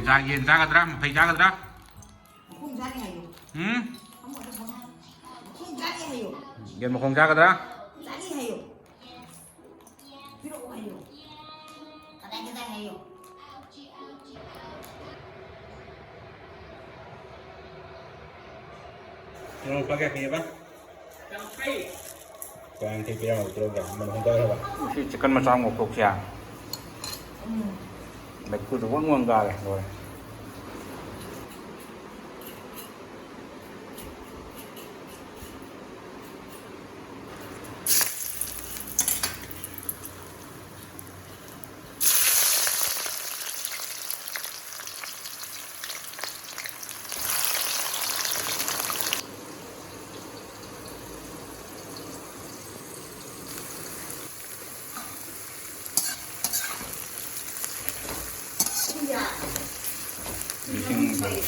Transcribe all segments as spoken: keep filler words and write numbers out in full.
ꯆꯥ-, ꯌꯦꯟ ꯆꯥꯒꯗ꯭ꯔꯥ? ꯃꯐꯩ ꯆꯥꯒꯗ꯭ꯔꯥ? ꯃꯈꯣꯡ ꯆꯥꯅꯤ ꯍꯥꯏꯌꯣ꯫ ꯎꯝ? ꯃꯈꯣꯡ ꯆꯥꯅꯤ ꯍꯥꯏꯌꯣ꯫ ꯌꯦꯟ ꯃꯈꯣꯡ ꯆꯥꯒꯗ꯭ꯔꯥ? ꯆꯥꯅꯤ ꯍꯥꯏꯌꯣ꯫ ꯄꯤꯔꯛꯑꯣ ꯍꯥꯏꯌꯣ꯫ ꯀꯗꯥꯏ ꯀꯗꯥꯏ ꯍꯥꯏꯌꯣ꯫ ꯀꯤꯂꯣ ꯂꯨꯄꯥ ꯀꯌꯥ ꯄꯤꯌꯦꯕ? ꯌꯥꯡꯈꯩ꯫ ꯂꯨꯄꯥ ꯌꯥꯡꯈꯩ ꯄꯤꯔꯝꯃꯕ ꯀꯤꯂꯣ ꯀꯌꯥ? ꯃꯃꯜ ꯍꯣꯡꯊꯈ꯭ꯔꯕ? ꯁꯤ ꯆꯤꯛꯀꯟ ꯃꯆꯥ ꯑꯃ ꯉꯧꯊꯣꯛꯁꯤ ꯍꯥꯏ꯫ ꯎꯝ꯫ ꯃꯩꯈꯨꯗꯣ ꯋꯪ ꯋꯪ ꯀꯥꯔꯦ, ꯂꯣꯏꯔꯦ꯫ ꯏꯁꯤꯡ ꯂꯩ꯫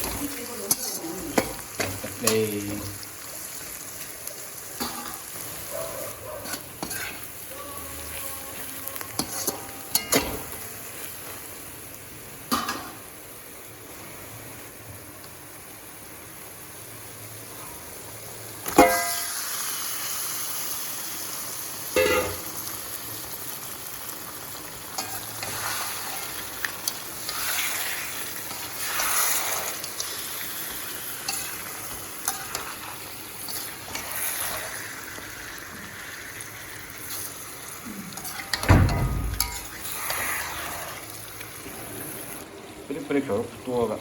ꯄꯤꯔꯤꯛ ꯄꯤꯔꯤꯛ ꯁꯧꯔꯞ ꯇꯣꯛꯑꯒ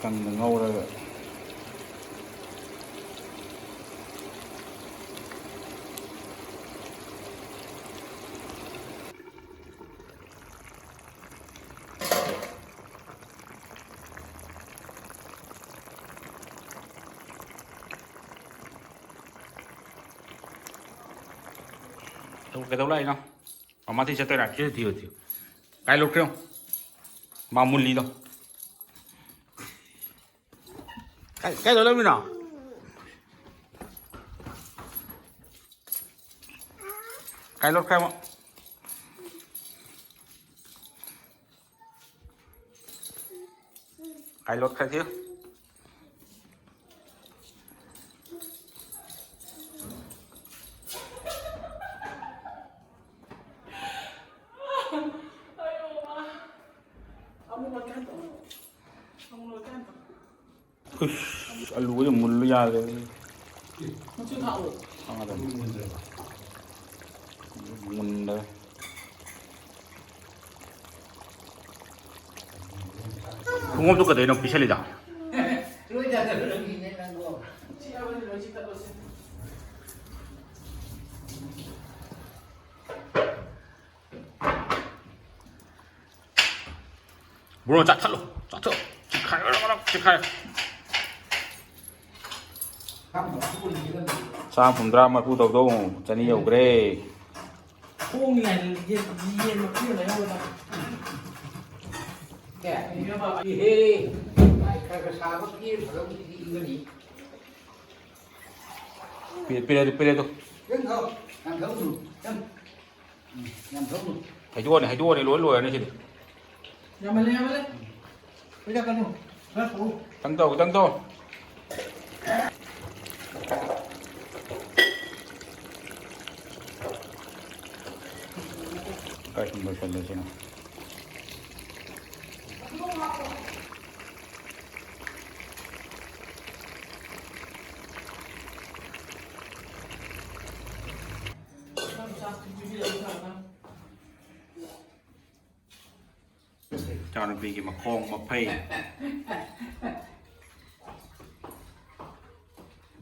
ꯀꯪꯅ ꯉꯧꯔꯒ꯫ ꯀꯩꯗꯧ ꯂꯥꯛꯏꯅꯣ? ꯃꯃꯥ ꯊꯤ ꯆꯠꯇꯣꯏꯔꯥ? ꯊꯤꯌꯨ, ꯊꯤꯌꯨ, ꯊꯤꯌꯨ꯫ ꯀꯥꯏ ꯂꯣꯠꯈ꯭ꯔꯦ ꯌꯦꯡꯉꯨ? ꯃꯥ ꯃꯨꯜꯂꯤꯗꯣ꯫ ꯀꯥꯏ, ꯀꯥꯏ ꯂꯣꯠꯂꯝꯃꯤꯅꯣ? ꯀꯥꯏ ꯂꯣꯠꯈ꯭ꯔꯦ ꯌꯦꯡꯉꯨ? ꯀꯥꯏ ꯂꯣꯠꯈ꯭ꯔꯒꯦ? ꯑꯩꯌꯣ, ꯃꯥ꯫ ꯑꯃꯨꯛ ꯂꯣꯠꯀꯦ ꯍꯟꯇꯣ꯫ ꯑꯃꯨꯛ ꯂꯣꯠꯀꯦ ꯍꯟꯇꯣ꯫ ꯎꯁ, ꯑꯂꯨꯒꯁꯦ ꯃꯨꯜꯂꯨ ꯌꯥꯗ꯭ꯔꯦ꯫ ꯃꯆꯨ ꯊꯥꯛꯑꯣ꯫ ꯈꯪꯉꯗꯕꯅꯤ꯫ ꯃꯨꯟꯗꯔꯦ꯫ ꯈꯣꯡꯎꯞꯇꯨ ꯀꯩꯗꯧꯅꯣ ꯄꯤꯁꯜꯂꯤꯗꯣ? ꯁꯤ ꯑꯃꯅꯤ ꯂꯣꯏ ꯆꯤꯛꯊꯠꯂꯣꯁꯦ꯫ ꯕ꯭ꯔꯣ, ꯆꯥꯊꯠꯂꯣ, ꯆꯥꯊꯠꯂꯣ꯫ ꯆꯤꯛꯈꯥꯏꯌꯣ, ꯆꯤꯛꯈꯥꯏꯌꯣ꯫ ꯆꯥꯝ ꯍꯨꯝꯗ꯭ꯔꯥ ꯃꯔꯐꯨ ꯇꯧꯗꯧ, ꯆꯅꯤ ꯌꯧꯈ꯭ꯔꯦ꯫ ꯍꯣꯡꯉꯤ ꯍꯥꯏꯅ ꯌꯦꯟ, ꯌꯦꯟ ꯃꯈꯜ ꯑꯃ ꯂꯩꯍꯧꯒꯗꯕ꯫ ꯏꯍꯦ, ꯈꯔ ꯈꯔ ꯁꯥꯕ ꯄꯤꯔ ꯐꯗꯧꯕꯁꯤꯗꯤ ꯏꯪꯒꯅꯤ꯫ ꯄꯤꯔꯦ, ꯄꯤꯔꯦ ꯑꯗꯨ, ꯄꯤꯔꯦ ꯑꯗꯨ꯫ ꯈꯤꯇꯪ ꯊꯛꯑꯣ, ꯌꯥꯝ ꯊꯛꯎꯅꯨ, ꯈꯤꯇꯪ꯫ ꯎꯝ, ꯌꯥꯝ ꯊꯛꯎꯅꯨ꯫ ꯍꯩꯗꯣꯛꯑꯅꯤ, ꯍꯩꯗꯣꯛꯑꯅꯤ, ꯂꯣꯏ ꯂꯣꯏꯔꯅꯤ ꯁꯤꯗꯤ꯫ ꯌꯥꯝꯃꯜꯂꯦ, ꯌꯥꯝꯃꯜꯂꯦ꯫ ꯈꯣꯏꯗ ꯀꯩꯅꯣ, ꯈꯔ ꯊꯛꯎ꯫ ꯈꯤꯇꯪ ꯇꯧ, ꯈꯤꯇꯪ ꯇꯧ꯫ ꯀꯥꯏ ꯁꯨꯝ ꯂꯣꯏꯁꯜꯂꯦ ꯁꯤꯅ꯫ ꯏꯆꯥꯅꯨꯄꯤꯒꯤ ꯃꯈꯣꯡ ꯃꯐꯩ꯫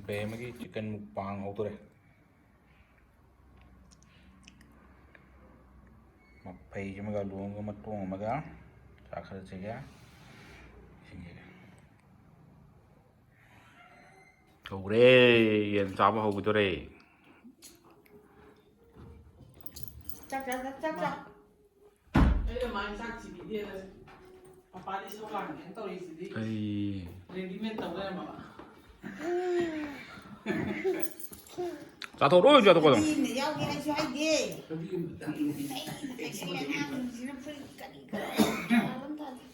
ꯕꯦꯝꯃꯒꯤ chicken mukbang ꯍꯧꯗꯣꯔꯦ꯫ ꯃꯐꯩꯁꯤꯃꯒ, ꯂꯣꯡꯒ, ꯃꯇꯣꯡ ꯑꯃꯒ ꯆꯥꯈꯠꯂꯁꯤꯒꯦ꯫ ꯏꯁꯤꯡꯁꯤꯒ꯫ ꯍꯧꯔꯦ, ꯌꯦꯟ ꯆꯥꯕ ꯍꯧꯒꯗꯣꯔꯦ꯫ ꯆꯥꯛ ꯆꯥ, ꯆꯥꯛ, ꯆꯥꯛ ꯆꯥ꯫ ꯑꯩꯅ ꯃꯥꯒꯤ ꯆꯥꯛ ꯊꯤꯕꯤꯗꯦꯅ ꯄꯄꯥꯗꯤ ꯏꯁꯧ ꯂꯥꯡꯉꯦꯅ ꯇꯧꯔꯤꯁꯤꯗꯤ꯫ ꯑꯩ readymade ꯇꯧ ꯂꯩꯔꯝꯃꯕ꯫ ꯆꯥꯊꯣꯛꯔꯣꯏ, ꯆꯥꯊꯣꯛꯀꯗꯧꯅꯤ꯫ ꯃꯤꯅ ꯌꯥꯎꯒꯦ ꯍꯥꯏꯁꯨ ꯍꯥꯏꯗꯦ꯫ ꯑꯩꯅ ꯂꯩꯁꯜꯂꯦ ꯑꯉꯥꯡꯁꯤꯡꯁꯤꯅ ꯐꯨꯔꯤꯠ ꯀꯔꯤ ꯀꯔꯥ ꯒ꯭ꯌꯥꯟ ꯑꯃ ꯇꯥꯗꯦ꯫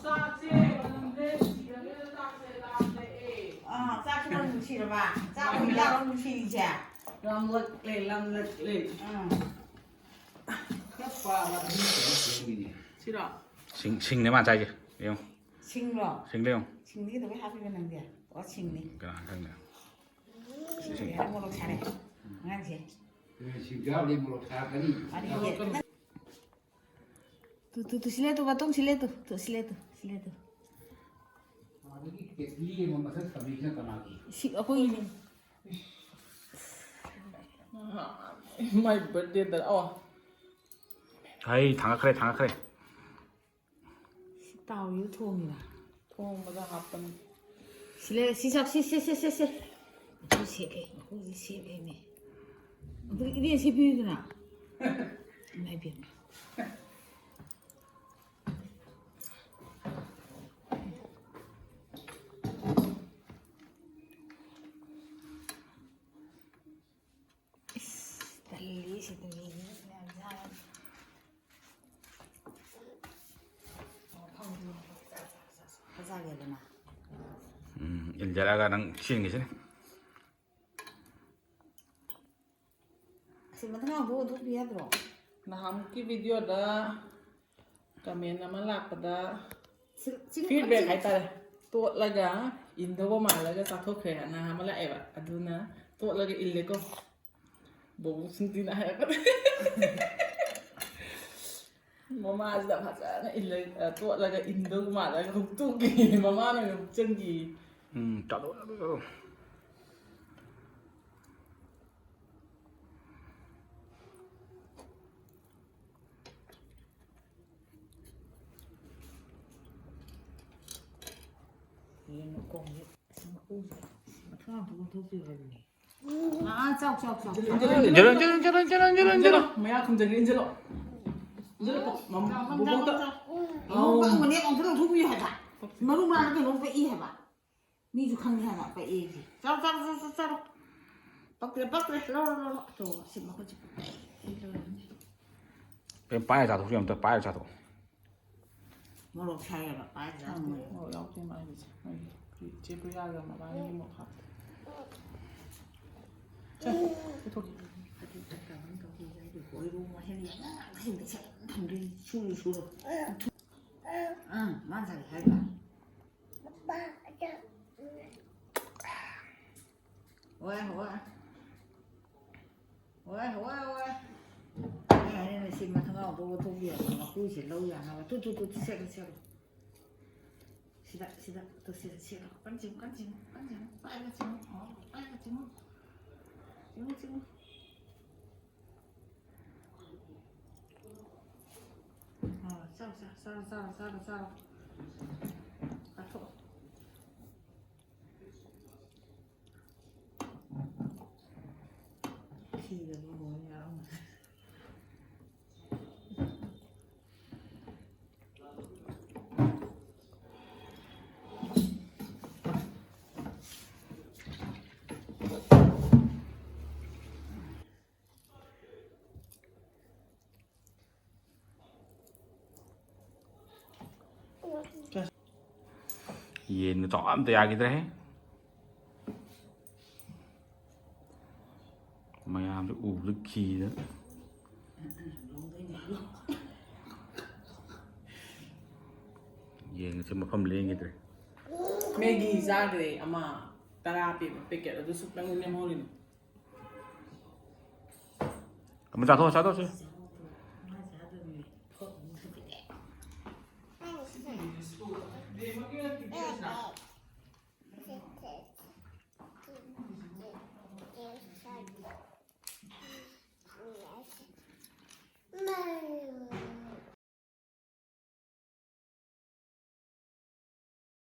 ꯆꯥꯛꯁꯦ ꯃꯅꯝꯁꯦ ꯅꯨꯡꯁꯤꯔꯕꯅꯤꯅ ꯆꯥꯛꯁꯦ ꯂꯥꯝꯂꯛꯑꯦ꯫ ꯑꯥ, ꯆꯥꯛꯁꯦ ꯃꯅꯝ ꯅꯨꯡꯁꯤꯔꯕ? ꯆꯥꯛ ꯃꯅꯝ ꯌꯥꯎꯔ ꯅꯨꯡꯁꯤꯔꯤꯁꯦ? ꯂꯥꯝꯂꯛꯂꯦ, ꯂꯥꯝꯂꯛꯂꯦ꯫ ꯑꯥ꯫ ꯈꯔ ꯄꯥꯕ ꯑꯗꯨꯝ ꯀꯩꯅꯣ ꯇꯧꯔꯝꯃꯤꯅꯦ꯫ ꯁꯤꯔꯣ? ꯁꯤꯡ, ꯁꯤꯡꯅꯦ ꯃꯥ ꯆꯥꯏꯁꯦ꯫ ꯌꯦꯡꯉꯣ꯫ ꯁꯤꯡꯂꯣ? ꯁꯤꯡꯗ ꯌꯦꯡꯉꯣ꯫ ꯁꯤꯡꯗꯤ ꯀꯩꯗꯧꯕꯩ ꯍꯥꯞꯄꯤꯕ ꯅꯪꯗꯤ? ꯑꯣ, ꯁꯤꯡꯅꯤ꯫ ꯀꯅꯥ ꯈꯪꯅꯤ? ꯁꯤ ꯁꯤꯡ꯫ ꯌꯥꯔꯦ, ꯃꯣꯔꯣꯛ ꯁꯥꯔꯦ꯫ ꯑꯉꯥꯡꯁꯦ꯫ ꯁꯤꯡ ꯌꯥꯎꯔꯗꯤ ꯃꯣꯔꯣꯛ ꯁꯥꯔꯛꯀꯅꯤ꯫ ꯃꯥꯗꯤ ꯌꯦ-, ꯇꯨ, ꯇꯨ, ꯇꯨ, ꯁꯤ ꯂꯦꯞꯇꯨ, ꯕꯥꯇꯣꯟ ꯁꯤ ꯂꯦꯞꯇꯨ꯫ ꯇꯨ, ꯁꯤ ꯂꯦꯞꯇꯨ, ꯁꯤ ꯂꯦꯞꯇꯨ꯫ ꯑꯗꯒꯤ ꯀꯦꯠꯂꯤ ꯑꯃ ꯃꯊꯛ ꯊꯝꯃꯤꯁꯤꯅ ꯀꯅꯥꯒꯤ? ꯁꯤ ꯑꯩꯈꯣꯏꯒꯤꯅꯤ꯫ My birthday ꯗ, ꯑꯣ꯫ ꯍꯩ, ꯊꯥꯡꯒꯠꯈ꯭ꯔꯦ, ꯊꯥꯡꯒꯠꯈ꯭ꯔꯦ꯫ ꯁꯤ ꯇꯥꯎꯔꯤꯔꯣ ꯊꯣꯡꯉꯤꯔꯣ? ꯊꯣꯡꯕꯗ ꯍꯥꯞꯄꯅꯤ꯫ ꯁꯤ ꯂꯩ, ꯁꯤ ꯆꯥꯎ, ꯁꯤ, ꯁꯤ, ꯁꯤ, ꯁꯤ, ꯁꯤ꯫ ꯑꯩꯈꯣꯏ ꯁꯦꯞ ꯍꯦ, ꯑꯩꯈꯣꯏꯗꯤ ꯁꯦꯞ ꯍꯦꯅꯦ꯫ ꯑꯗꯨ ꯏꯕꯦꯟ ꯁꯤ ꯄꯤꯌꯨꯗꯅ꯫ ꯏꯃꯥ ꯏꯕꯦꯝꯃ꯫ ꯏꯁ, ꯇꯜꯂꯤ ꯁꯤꯗꯤ ꯃꯤ ꯃꯌꯥꯝ ꯆꯥꯔꯒ꯫ ꯐꯖꯒꯦꯗꯅ꯫ ꯎꯝ, ꯏꯟꯖꯔꯒ ꯅꯪ ꯁꯦꯝꯈꯤꯁꯤꯅꯦ꯫ ꯑꯁꯤ ꯃꯊꯪ ꯍꯧꯗꯣꯛ ꯍꯧꯗꯣꯛꯄꯤ ꯌꯥꯗ꯭ꯔꯣ? ꯅꯍꯥꯟꯃꯨꯛꯀꯤ ꯚꯤꯗꯤꯑꯣꯗ ꯀꯃꯦꯟ ꯑꯃ ꯂꯥꯛꯄꯗ ꯁꯤ, ꯁꯤ ꯐꯤꯗꯕꯦꯛ ꯁꯤ ꯍꯥꯏꯇꯥꯔꯦ꯫ ꯇꯣꯠꯂꯒ ꯏꯟꯗꯧꯕ ꯃꯥꯜꯂꯒ ꯆꯥꯊꯣꯛꯈ꯭ꯔꯦ ꯑꯅ ꯑꯃ ꯂꯥꯛꯑꯦꯕ꯫ ꯑꯗꯨꯅ ꯇꯣꯠꯂꯒ ꯏꯜꯂꯦꯀꯣ꯫ ꯕꯣꯕꯣꯛ ꯁꯨꯡꯇꯤꯅ ꯍꯥꯏꯔꯛꯄꯗ꯫ ꯃꯃꯥꯁꯤꯗ ꯐꯖꯅ ꯏꯜꯂ-, ꯑ, ꯇꯣꯠꯂꯒ ꯏꯟꯗꯧ ꯃꯥꯜꯂꯒ ꯍꯨꯛꯇꯣꯛꯈꯤ꯫ ꯃꯃꯥꯅ ꯑꯣꯏꯅ ꯍꯨꯛꯆꯟꯈꯤ꯫ ꯎꯝ, ꯆꯠꯂꯣ, ꯆꯠꯂꯣ, ꯆꯠꯂꯣ꯫ ꯌꯦꯟ ꯃꯈꯣꯡꯁꯦ, ꯃꯈꯣꯡꯁꯦ ꯃꯊꯪ ꯑꯝꯇ ꯑꯣꯟꯊꯣꯛꯄꯤꯌꯨ ꯍꯥꯏꯕꯅꯦ꯫ ꯑꯥ, ꯆꯥꯎ, ꯆꯥꯎ, ꯆꯥꯎ꯫ ꯏꯟꯖꯜꯂꯣ, ꯏꯟꯖꯜꯂꯣ, ꯏꯟꯖꯜꯂꯣ, ꯏꯟꯖꯜꯂꯣ, ꯏꯟꯖꯜꯂꯣ, ꯏꯟꯖꯜꯂꯣ, ꯏꯟꯖꯜꯂꯣ꯫ ꯏꯟꯖꯜꯂꯣ, ꯃꯌꯥ ꯈꯨꯝꯖꯜꯂꯣ, ꯏꯟꯖꯜꯂꯣ꯫ ꯏꯟꯖꯜꯂꯣ, ꯃꯝ-, ꯆꯥꯎ, ꯆꯥꯎ, ꯕꯣꯕꯣꯛꯇ꯫ ꯆꯥꯎ, ꯆꯥꯎ꯫ ꯑꯥꯎ꯫ ꯏꯃꯣꯠꯄ ꯑꯃꯅꯦ, ꯑꯃꯨꯛꯇ ꯂꯧꯊꯣꯛꯄꯤꯌꯨ ꯍꯥꯏꯕ꯫ ꯃꯔꯨ ꯃꯔꯥꯡ ꯀꯩꯅꯣꯝ ꯄꯛꯏ ꯍꯥꯏꯕ꯫ ꯃꯤꯁꯨ ꯈꯪꯉꯦ ꯍꯥꯏꯕ, ꯄꯛꯑꯦꯒꯤ꯫ ꯆꯥꯎ, ꯆꯥꯎ, ꯆꯥꯎ, ꯆꯥꯎ, ꯆꯥꯎ꯫ ꯄꯛꯇ꯭ꯔꯦ, ꯄꯛꯇ꯭ꯔꯦ꯫ ꯂꯧꯔꯣ, ꯂꯧꯔꯣ꯫ ꯇꯣ, ꯁꯤ ꯃꯈꯨꯠꯁꯤ ꯄꯛꯑꯦ꯫ ꯑꯩ ꯂꯧꯔꯅꯤ꯫ ꯀꯩꯅꯣ, ꯄꯥꯏꯔ ꯆꯥꯊꯣꯛꯁꯤ ꯑꯝꯇ, ꯄꯥꯏꯔ ꯆꯥꯊꯣꯛꯑꯣ꯫ ꯃꯣꯔꯣꯛ ꯁꯥꯏꯌꯦꯕ ꯄꯥꯏꯗ꯭ꯔꯥ? ꯎꯝ, ꯃꯣꯔꯣꯛ ꯌꯥꯎꯗꯦ ꯃꯥꯒꯤꯁꯦ꯫ ꯃꯥꯒꯤ ꯆꯦ ꯄ꯭ꯔꯤꯌꯥꯒ ꯃꯕꯥꯅꯤꯒꯤ ꯃꯣꯔꯣꯛ ꯍꯥꯞꯄꯦ꯫ ꯆꯦ, ꯄꯨꯊꯣꯛꯀꯦ꯫ ꯑꯗꯨ ꯆꯠꯇꯕ ꯑꯃ ꯇꯧꯕꯤꯔꯦ꯫ ꯑꯩꯗꯤ ꯀꯣꯏꯔꯨ ꯃꯁꯦꯟ ꯌꯥꯝ ꯉꯥꯡ ꯍꯩꯕ ꯁꯦ ꯊꯝꯗꯣꯏꯅꯤ꯫ ꯁꯨꯔꯨ ꯁꯨꯔꯨ꯫ ꯎꯝ, ꯃꯥꯅ ꯉꯁꯥꯏ ꯍꯥꯏꯕ꯫ ꯍꯣꯏ, ꯍꯣꯏ꯫ ꯍꯣꯏ, ꯍꯣꯏ, ꯍꯣꯏ꯫ ꯑꯩ ꯍꯥꯏꯔꯦꯅꯦ, ꯁꯤ ꯃꯊꯛ ꯉꯥꯎꯗ ꯑꯣꯟꯊꯣꯛꯄꯤꯔꯒ ꯃꯀꯨꯁꯦ ꯂꯧ ꯌꯥꯅꯕ꯫ ꯇꯨ, ꯇꯨ, ꯇꯨ, ꯇꯨ, ꯁꯦꯠꯂꯨ, ꯁꯦꯠꯂꯨ꯫ ꯁꯤꯗ, ꯁꯤꯗ, ꯇꯨ, ꯁꯤꯗ ꯁꯦꯠꯂꯨ꯫ ꯀꯟ ꯆꯤꯡꯉꯨ, ꯀꯟ ꯆꯤꯡꯉꯨ, ꯀꯟ ꯆꯤꯡꯉꯨ꯫ ꯄꯥꯏꯔꯒ ꯆꯤꯡꯉꯨ, ꯑꯣ, ꯄꯥꯏꯔꯒ ꯆꯤꯡꯉꯨ꯫ ꯆꯤꯡꯉꯨ, ꯆꯤꯡꯉꯨ꯫ ꯑꯣ, ꯆꯥꯎ, ꯆꯥꯎ, ꯆꯥꯎ, ꯆꯥꯎ, ꯆꯥꯎ, ꯆꯥꯎ꯫ ꯀꯥꯊꯣꯛꯑꯣ꯫ ꯊꯤꯕ ꯃꯑꯣꯡ ꯌꯥꯎꯔꯝꯒꯅꯤ꯫ ꯌꯦꯟꯒ ꯆꯥꯎ ꯑꯝꯇ ꯌꯥꯈꯤꯗ꯭ꯔꯦꯍꯦ꯫ ꯃꯌꯥꯝꯁꯨ ꯎꯕꯗ ꯀꯤꯗꯅ꯫ ꯌꯦꯟꯒꯁꯦ ꯃꯐꯝ ꯂꯦꯡꯈꯤꯗ꯭ꯔꯦ꯫ ꯃꯦꯒꯤ ꯆꯥꯈ꯭ꯔꯦ ꯑꯃ ꯇꯔꯥ ꯄꯤꯕ ꯄꯦꯀꯦꯠ, ꯑꯗꯨ ꯁꯨꯛꯇꯪ ꯂꯦꯝꯍꯧꯔꯤꯅꯤ꯫ ꯑꯃ ꯆꯥꯊꯣꯛ, ꯆꯥꯊꯣꯛꯁꯤ꯫